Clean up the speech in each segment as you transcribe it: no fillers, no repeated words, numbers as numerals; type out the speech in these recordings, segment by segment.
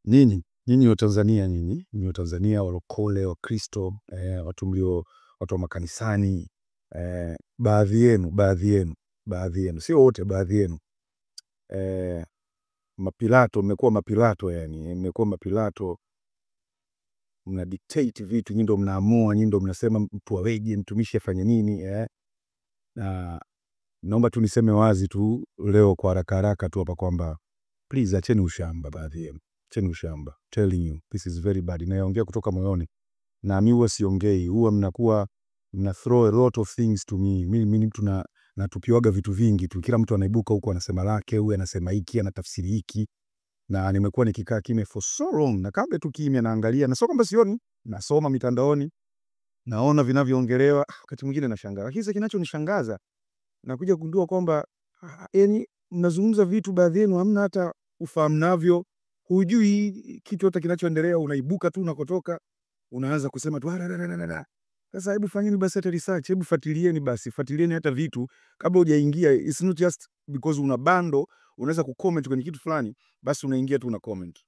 Nyinyi wa Tanzania, nyinyi wa Tanzania, walokole, Wakristo, watu mlio watu wa makanisani, baadhi yenu, baadhi yenu, baadhi yenu, sio wote, baadhi yenu, mapilato, mmekuwa mapilato, yani mmekuwa mapilato, mna dictate vitu, nyinyi ndio mnaamua, nyinyi ndio mnasema mtu aweje, mtumishi afanye nini. Na naomba tu niseme wazi tu leo kwa haraka haraka tu hapa kwamba please acheni ushamba baadhi yenu. Acheni ushamba. Telling you this is very bad. Naongea kutoka moyoni. Na mimi huwa siongei, huwa mnakuwa mna throw a lot of things to me. Mimi ni mtu na natupiwaga vitu vingi tu. Kila mtu anaibuka huko anasema lake, huyu anasema hiki, anatafsiri hiki. Na nimekuwa nikikaa kimya for so long. Nakaa tu kimya naangalia, na sio kwamba sioni, nasoma mitandaoni, naona vinavyoongelewa, wakati mwingine nashangaa. Lakini sasa kinachonishangaza nakuja kugundua kwamba yani mnazungumza vitu baadhi yenu hamna hata ufahamu navyo, hujui kitu hata kinachoendelea, unaibuka tu unakotoka, unaanza kusema tu. Sasa hebu fanyeni basi hata research, hebu fuatilieni basi, fuatilieni hata vitu kabla hujaingia. It's not just because una bando unaweza kucomment kwenye kitu fulani, basi unaingia tu una comment.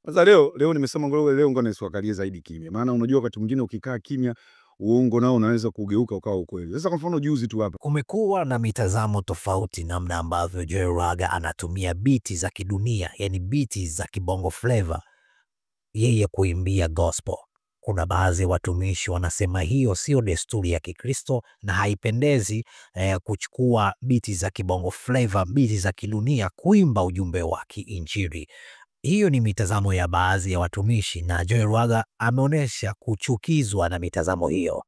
Sasa leo nimesema ngoja leo ngoja nisiwakalie zaidi kimya, maana unajua wakati mwingine ukikaa kimya uongo nao unaweza kugeuka ukawa ukweli. Sasa kwa mfano juzi tu hapa kumekuwa na mitazamo tofauti namna ambavyo Joel Lwaga anatumia biti za kidunia, yani biti za kibongo flava, yeye kuimbia gospel. Kuna baadhi ya watumishi wanasema hiyo sio desturi ya Kikristo na haipendezi kuchukua biti za kibongo flava, biti za kidunia kuimba ujumbe wa kiinjili. Hiyo ni mitazamo ya baadhi ya watumishi na Joel Lwaga ameonyesha kuchukizwa na mitazamo hiyo.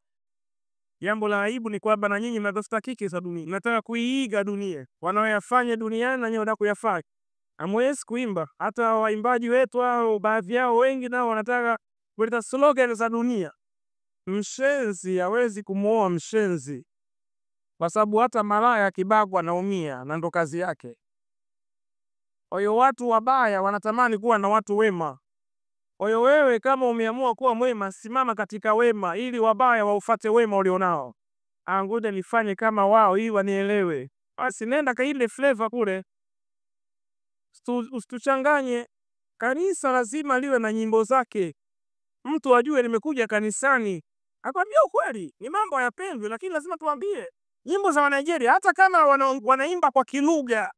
Jambo la aibu ni kwamba na nyinyi mnatafuta kiki za dunia, mnataka kuiiga dunia, wanaoyafanya duniani na nyinyi wanataka kuyafanya. Hamwezi kuimba. Hata waimbaji wetu hao baadhi yao wengi nao wanataka kuleta slogan za dunia. Mshenzi hawezi kumuoa mshenzi, kwa sababu hata malaya akibakwa anaumia, na ndo kazi yake. Kwa hiyo watu wabaya wanatamani kuwa na watu wema. Kwa hiyo wewe kama umeamua kuwa mwema, simama katika wema ili wabaya waufate wema ulionao. Ngoja nifanye kama wao ili wanielewe. Basi nenda ka ile flavor kule. Usituchanganye. Kanisa lazima liwe na nyimbo zake. Mtu ajue nimekuja kanisani. Akwambia ukweli, ni mambo hayapendwi lakini lazima tuambie. Nyimbo za Nigeria hata kama wanaimba kwa kilugha.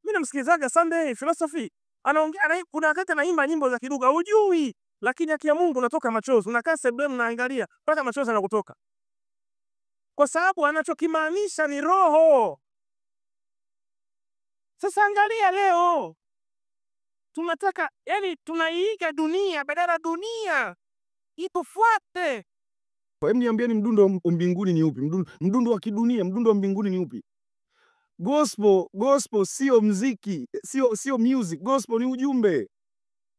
Mimi namsikilizaga Sunday Philosophy. Anaongea, kuna wakati anaimba nyimbo za kilugha hujui, lakini haki ya Mungu unatoka machozi, unakaa sebuleni unaangalia mpaka machozi yanakutoka. Kwa sababu anachokimaanisha ni roho. Sasa angalia leo. Tunataka, yani tunaiiga dunia badala dunia itufuate. Hebu niambieni mdundo wa mbinguni ni upi? Mdundo wa kidunia, mdundo wa mbinguni ni upi? Gospel sio mziki, sio music. Gospel ni ujumbe.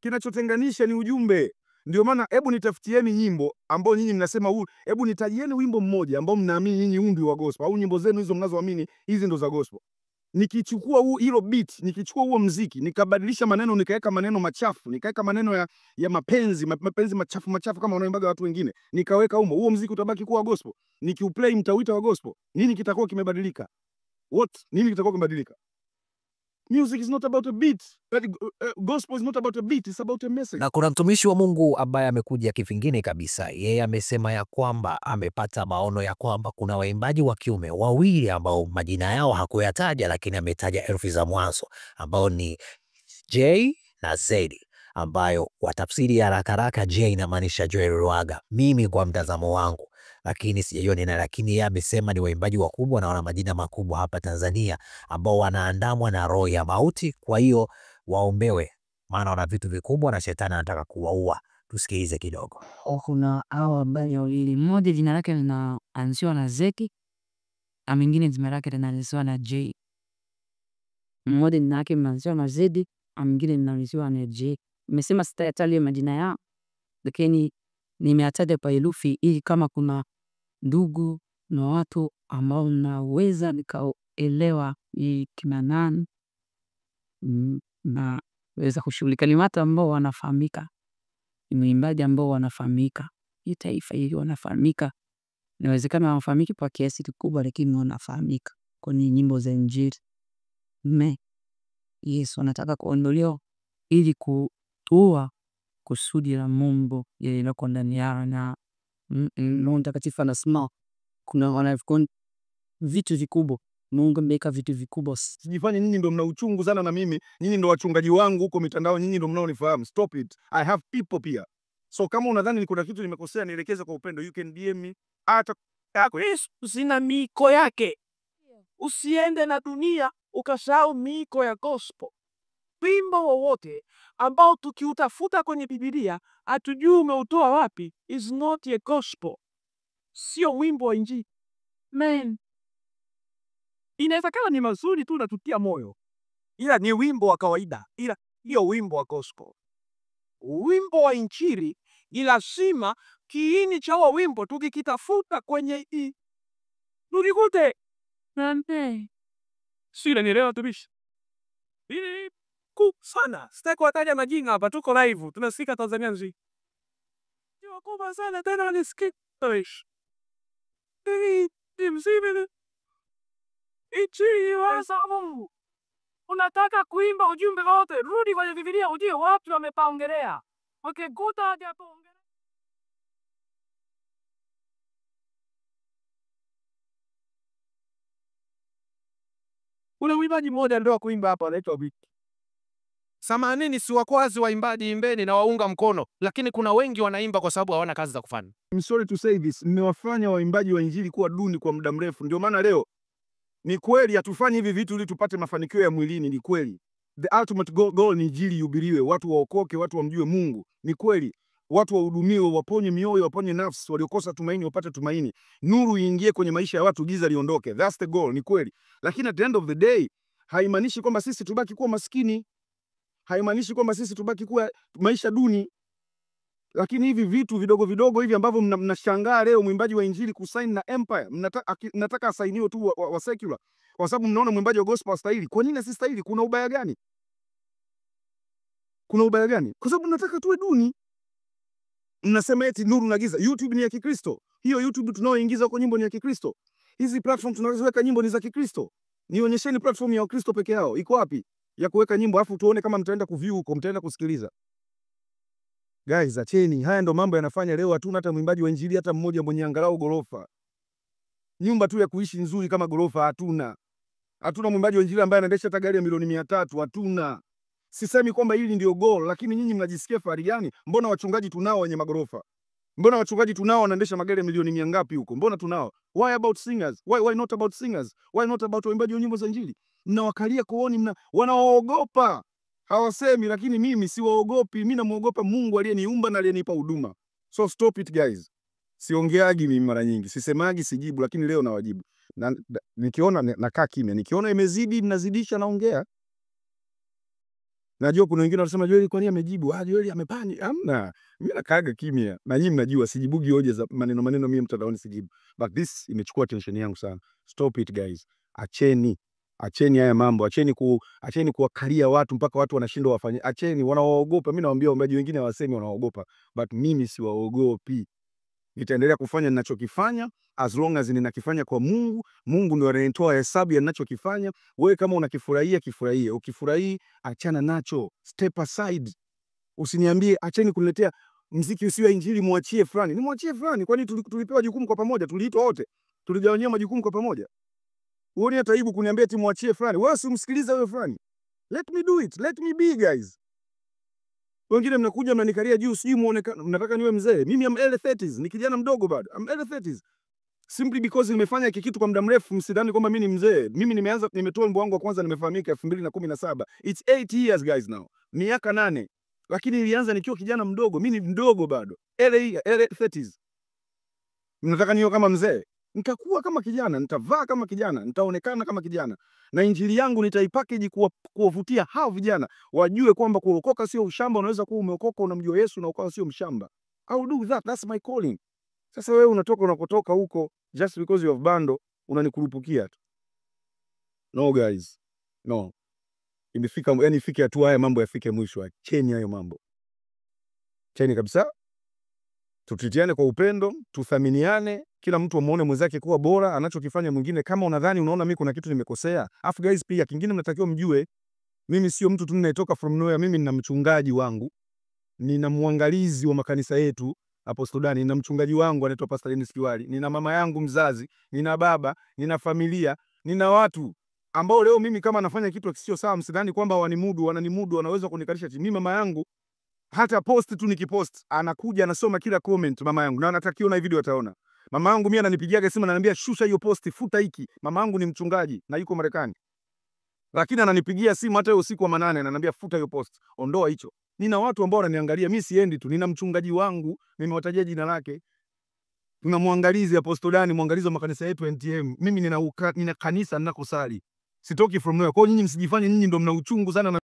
Kinachotenganisha ni ujumbe. Ndio maana hebu nitafutieni nyimbo ambao nyinyi mnasema huu, hebu nitajieni wimbo mmoja ambao mnaamini nyinyi huu ndio wa gospel, au nyimbo zenu hizo mnazoamini hizi ndo za gospel. Nikichukua huu hilo beat, nikichukua huo mziki, nikabadilisha maneno, nikaweka maneno machafu, nikaweka maneno ya mapenzi, mapenzi machafu machafu kama wanaimbaga watu wengine, nikaweka humo, huo mziki utabaki kuwa gospel. Nikiuplay mtauita wa gospel. Nini kitakuwa kimebadilika? What? Nini kitakuwa kimebadilika? Music is not about a beat. But gospel is not about a beat, it's about a message. Na kuna mtumishi wa Mungu ambaye amekuja kivingine kabisa. Yeye amesema ya kwamba amepata maono ya kwamba kuna waimbaji wa kiume wawili ambao majina yao hakuyataja, lakini ametaja herufi za mwanzo ambao ni J na Z, ambayo kwa tafsiri ya haraka haraka J inamaanisha Joel Lwaga, mimi kwa mtazamo wangu, lakini sijajua ni nani, lakini yeye amesema ni waimbaji wakubwa na wana majina makubwa hapa Tanzania ambao wanaandamwa na roho ya mauti. Kwa hiyo waombewe, maana wana vitu vikubwa na shetani anataka kuwaua. Tusikilize kidogo. Kuna hao ambao wawili, mmoja jina lake linaanziwa na Z na mwingine jina lake linaanziwa na J. Mmoja jina lake linaanziwa na Z na mwingine linaanziwa na J. Nimesema sitayataja majina yao, lakini nimeyataja kwa herufi ili kama kuna ndugu na watu ambao naweza nikaelewa ni kina nani na weza kushughulika. Ni watu ambao wanafahamika, ni mwimbaji ambao wanafahamika, hii taifa hili wanafahamika. Inawezekana hawafahamiki kwa kiasi kikubwa, lakini wanafahamika kwenye nyimbo za Injili. Yesu anataka kuondolewa ili kuua kusudi la Mungu lililoko ndani yao, na Roho Mtakatifu anasema kuna wana vitu vikubwa. Mungu ameweka vitu vikubwa. Sijifanye nyinyi ndo mna uchungu sana na mimi, nyinyi ndo wachungaji wangu huko mitandao, nyinyi ndo mnaonifahamu. Stop it. I have people pia. So kama unadhani kuna kitu nimekosea, nielekeze kwa upendo. You can DM me. Hata yako Yesu zina miiko yake. Usiende na dunia ukasahau miiko ya gospel. Wimbo wowote ambao tukiutafuta kwenye Biblia hatujui umeutoa wapi is not a gospel. Sio wimbo wa Injili. Man. Inawezekana ni mazuri tu natutia moyo, ila ni wimbo wa kawaida, ila hiyo wimbo wa gospel. Wimbo wa Injili ni lazima kiini cha huo wimbo tukikitafuta kwenye tukikute. Si unanielewa tubishi? Ili kuu sana. Sitaki kuwataja majina hapa, tuko live, tunasikika Tanzania nzima. Ni wakubwa sana tena wanisikika. Injili waza Mungu. Unataka kuimba ujumbe wote, rudi kwenye Biblia ujue watu wamepaongelea. Wakikuta hajapaongelea. Kuna mwimbaji mmoja ndio kuimba hapa anaitwa Wiki. Samanini, si wakwazi waimbaji, imbeni na waunga mkono, lakini kuna wengi wanaimba kwa sababu hawana kazi za kufanya. I'm sorry to say this, mmewafanya waimbaji wa Injili kuwa duni kwa muda mrefu. Ndio maana leo ni kweli hatufanyi hivi vitu ili tupate mafanikio ya mwilini, ni kweli. The ultimate goal ni Injili ihubiriwe, watu waokoke, watu wamjue Mungu. Ni kweli. Watu wahudumiwe, waponye mioyo, waponye nafsi, waliokosa tumaini wapate tumaini. Nuru iingie kwenye maisha ya watu, giza liondoke. That's the goal, ni kweli. Lakini at the end of the day haimaanishi kwamba sisi tubaki kuwa maskini. Haimaanishi kwamba sisi tubaki kuwa maisha duni. Lakini hivi vitu vidogo vidogo hivi ambavyo mnashangaa leo mwimbaji wa Injili kusign na Empire, mnataka asainiwe tu wa secular kwa sababu mnaona mwimbaji wa gospel hastahili. Kwa nini asistahili? Kuna ubaya gani? Kuna ubaya gani? Kwa sababu mnataka tuwe duni. Mnasema eti nuru na giza. YouTube ni ya Kikristo. Hiyo YouTube tunaoingiza huko nyimbo ni ya Kikristo. Hizi platform tunazoweka nyimbo ni za Kikristo. Nionyesheni platform ya Wakristo peke yao. Iko wapi ya kuweka nyimbo afu tuone kama mtaenda kuview huko, mtaenda kusikiliza. Guys, acheni. Haya ndo mambo yanafanya leo hatuna hata mwimbaji wa Injili hata mmoja mwenye angalau gorofa. Nyumba tu ya kuishi nzuri kama gorofa hatuna. Hatuna mwimbaji wa Injili ambaye anaendesha hata gari ya milioni 300, hatuna. Sisemi kwamba hili ndio goal, lakini nyinyi mnajisikia fahari gani? Mbona wachungaji tunao wenye magorofa? Mbona wachungaji tunao wanaendesha magari ya milioni 100 ngapi huko? Mbona tunao? Why about singers? Why not about singers? Why not about waimbaji wa nyimbo za Injili? Mnawakalia kooni, wanaogopa. Hawasemi, lakini mimi siwaogopi. Mimi namuogopa Mungu aliyeniumba na aliyenipa huduma. So stop it guys. Siongeagi mimi mara nyingi, sisemagi, sijibu, lakini leo nawajibu. Na nikiona nakaa kimya, nikiona imezidi mnazidisha naongea. Najua kuna wengine wanasema Joel kwa nini amejibu? Ah, Joel amepani. Hamna. Mimi nakaaga kimya. Na nyinyi mnajua sijibugi hoja za maneno maneno, mimi mtandaoni sijibu. But this imechukua attention yangu sana. Stop it guys. Acheni. Acheni haya mambo. Acheni kuwakalia watu mpaka watu wanashindwa wafanye. Acheni, wanawaogopa. Mimi nawaambia waimbaji wengine hawasemi wanaogopa, but mimi siwaogopi. Nitaendelea kufanya ninachokifanya as long as ninakifanya kwa Mungu. Mungu ndiye anayetoa hesabu ya ninachokifanya. Wewe kama unakifurahia kifurahie, ukifurahii achana nacho, step aside. Usiniambie acheni kuniletea mziki usio Injili, muachie fulani. Nimwachie fulani? Kwani tulipewa jukumu kwa pamoja? Tuliitwa wote, tuligawanyia majukumu kwa pamoja. Uone hata aibu kuniambia eti muachie fulani. Wewe usimsikilize wewe fulani. Let me do it, let me be guys. Wengine mnakuja mnanikalia juu, sijui muonekano, mnataka niwe mzee. Mimi am early 30s, ni kijana mdogo bado. I'm early 30s. Simply because nimefanya hiki kitu kwa muda mrefu, msidhani kwamba mimi ni mzee. Mimi nimeanza, nimetoa wimbo wangu wa kwanza nimefahamika 2017. It's 8 years guys now. Miaka 8. Lakini nilianza nikiwa kijana mdogo, mimi ni mdogo bado. Early 30s. Mnataka niwe kama mzee? Nitakuwa kama kijana, nitavaa kama kijana, nitaonekana kama kijana. Na injili yangu nitaipackage kuwavutia hao vijana wajue kwamba kuokoka sio ushamba. Unaweza kuwa umeokoka unamjua Yesu na ukawa sio mshamba. I will do that, that's my calling. Sasa wewe unatoka unakotoka huko just because you have bando unanikurupukia tu. No guys. No. Imefika, yani ifike hatua haya mambo yafike mwisho. Acheni hayo mambo. Acheni kabisa. Tutitiane kwa upendo, tuthaminiane, kila mtu amuone mwenzake kuwa bora anachokifanya mwingine. Kama unadhani unaona mimi kuna kitu nimekosea. Afu guys pia kingine mnatakiwa mjue, mimi sio mtu tu ninayetoka from nowhere, mimi nina mchungaji wangu. Nina mwangalizi wa makanisa yetu Apostle Dani, nina mchungaji wangu anaitwa Pastor Dennis Kiwali, nina mama yangu mzazi, nina baba, nina familia, nina watu ambao leo mimi kama nafanya kitu kisicho sawa, msidhani kwamba wanimudu, wananimudu, wanaweza kunikalisha chini. Mimi mama yangu hata post tu nikipost anakuja anasoma kila comment mama yangu, na anatakiona hii video ataona. Mama yangu mimi ananipigiaga simu ananiambia shusha hiyo post, futa hiki. Mama yangu ni mchungaji na yuko Marekani, lakini ananipigia simu hata usiku wa manane ananiambia futa hiyo post, ondoa hicho. Nina watu ambao wananiangalia, mimi siendi tu, nina mchungaji wangu, nimewatajia jina lake. Tuna mwangalizi Apostle Dani, mwangalizi wa makanisa yetu NTM. Mimi nina kanisa ninakosali, sitoki from nowhere. Kwa hiyo nyinyi msijifanye nyinyi ndio mna uchungu sana na